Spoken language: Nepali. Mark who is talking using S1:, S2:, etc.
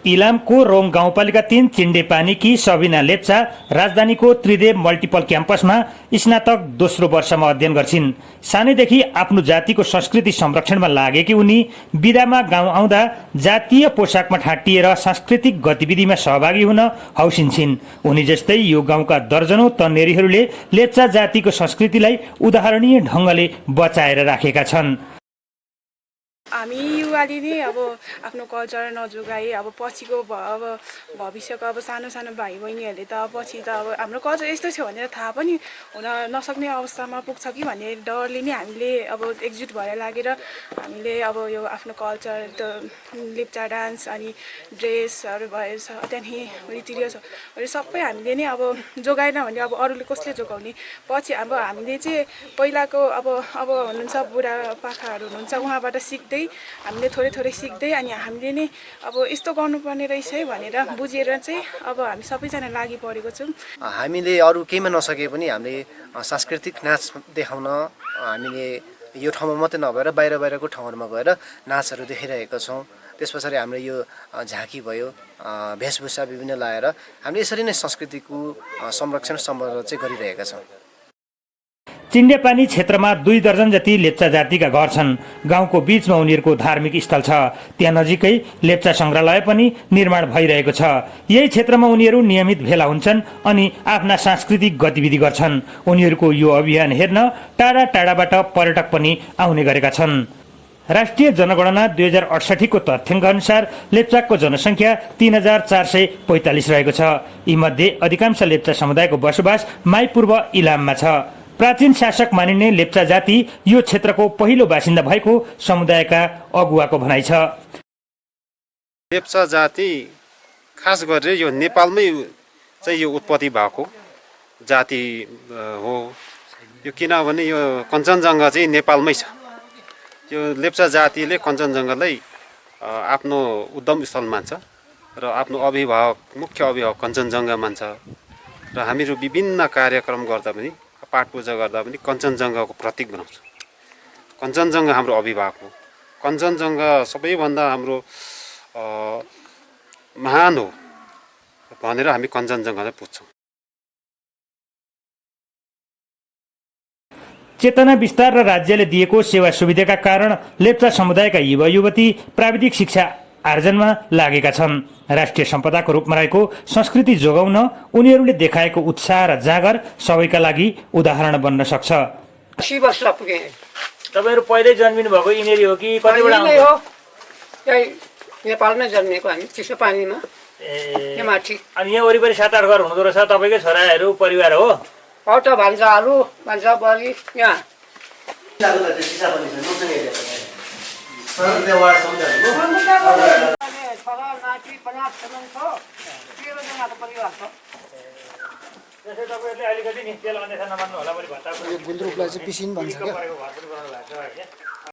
S1: इलामको रोङ गाउँपालिका 3 चिन्डेपानीकी सबिना लेप्चा राजधानीको त्रिदेव मल्टिपल क्याम्पसमा स्नातक दोस्रो वर्षमा अध्ययन गर्छिन्। सानैदेखि आफ्नो जातिको संस्कृति संरक्षणमा लागेकी उनी बिदामा गाउँ आउँदा जातीय पोसाकमा ठाटिएर सांस्कृतिक गतिविधिमा सहभागी हुन हौसिन्छिन्। उनी जस्तै यो गाउँका दर्जनौं तन्नेरीहरूले लेप्चा जातिको संस्कृतिलाई उदाहरणीय ढङ्गले बचाएर राखेका छन्।
S2: हामी युवाले नै अब आफ्नो कल्चर नजोगाई अब पछिको भविष्यको अब सानो सानो भाइ बहिनीहरूले त पछि त अब हाम्रो कल्चर यस्तो छ भनेर थाहा पनि हुन नसक्ने अवस्थामा पुग्छ कि भन्ने डरले नै हामीले अब एकजुट भएर लागेर हामीले अब यो आफ्नो कल्चर त लेप्चा डान्स अनि ड्रेसहरू भयो त्यहाँदेखि रीतिरिवाजहरू सबै हामीले नै अब जोगाएन भने अब अरूले कसले जोगाउने। पछि अब हामीले चाहिँ पहिलाको अब हुनुहुन्छ बुढापाकाहरू हुनुहुन्छ उहाँबाट सिक्दै हामीले थोरै सिक्दै अनि हामीले नै अब यस्तो गर्नुपर्ने रहेछ है भनेर बुझेर चाहिँ अब हामी सबैजना लागि परेको छौँ।
S3: हामीले अरू केहीमा नसके पनि हामीले सांस्कृतिक नाच देखाउन हामीले यो ठाउँमा मात्रै नभएर बाहिरको ठाउँहरूमा गएर नाचहरू देखाइरहेका छौँ। त्यसपछाडि हाम्रो यो झाँकी भयो, वेशभूषा विभिन्न लाएर हामीले यसरी नै संस्कृतिको संरक्षण सम्वर्धन चाहिँ गरिरहेका छौँ।
S1: चिन्डेपानी क्षेत्रमा 2 दर्जन जति लेप्चा जातिका घर छन्। गाउँको बीचमा उनीहरूको धार्मिक स्थल छ। त्यहाँ नजिकै लेप्चा संग्रहालय पनि निर्माण भइरहेको छ। यही क्षेत्रमा उनीहरू नियमित भेला हुन्छन् अनि आफ्ना सांस्कृतिक गतिविधि गर्छन्। उनीहरूको यो अभियान हेर्न टाढा टाढाबाट पर्यटक पनि आउने गरेका छन्। राष्ट्रिय जनगणना 2068 को तथ्याङ्क अनुसार लेप्चाको जनसङ्ख्या 3445 रहेको छ। यीमध्ये अधिकांश लेप्चा समुदायको बसोबास माइपूर्व इलाममा छ। प्राचीन शासक मानिने लेप्चा जाति यो क्षेत्रको पहिलो बासिन्दा भएको समुदायका अगुवाको भनाइ छ।
S4: लेप्चा जाति खास गरेर यो नेपालमै चाहिँ यो उत्पत्ति भएको जाति हो। यो किनभने यो कञ्चनजङ्घा चाहिँ नेपालमै छ। यो लेप्चा जातिले कञ्चनजङ्घालाई आफ्नो उद्गम स्थल मान्छ र आफ्नो मुख्य अभिभावक कञ्चनजङ्घा मान्छ र हामीहरू विभिन्न कार्यक्रम गर्दा पनि पाठ पूजा गर्दा पनि कञ्चनजङ्घाको प्रतीक बनाउँछ। कञ्चनजङ्घा हाम्रो अभिभावक हो। कञ्चनजङ्घा सबैभन्दा हाम्रो महान हो भनेर हामी कञ्चनजङ्घालाई पुज्छौँ।
S1: चेतना विस्तार र राज्यले दिएको सेवा सुविधाका कारण लेप्चा समुदायका युवा युवती प्राविधिक शिक्षा आर्जनमा लागेका छन्। राष्ट्रिय सम्पदाको रूपमा रहेको संस्कृति जोगाउन उनीहरूले देखाएको उत्साह र जाँगर सबैका लागि उदाहरण बन्न सक्छ।
S5: 80 वर्ष पुगे।
S1: तपाईहरु पहिल्यै जन्मिनु भएको यिनीहरू हो कि कतिबाट
S5: हो? यही नेपालमै जन्मेको हामी चिसो पानीमा। यहाँ माथि
S1: अनि यहाँ वरिपरि 7-8 घर हुँदो रहेछ। तपाईकै छोराहरू परिवार हो?
S5: औटा भान्जाहरू भान्जा बरी यहाँ
S1: गुन्द्रुकलाई चाहिँ पिसिन भन्छ क्या।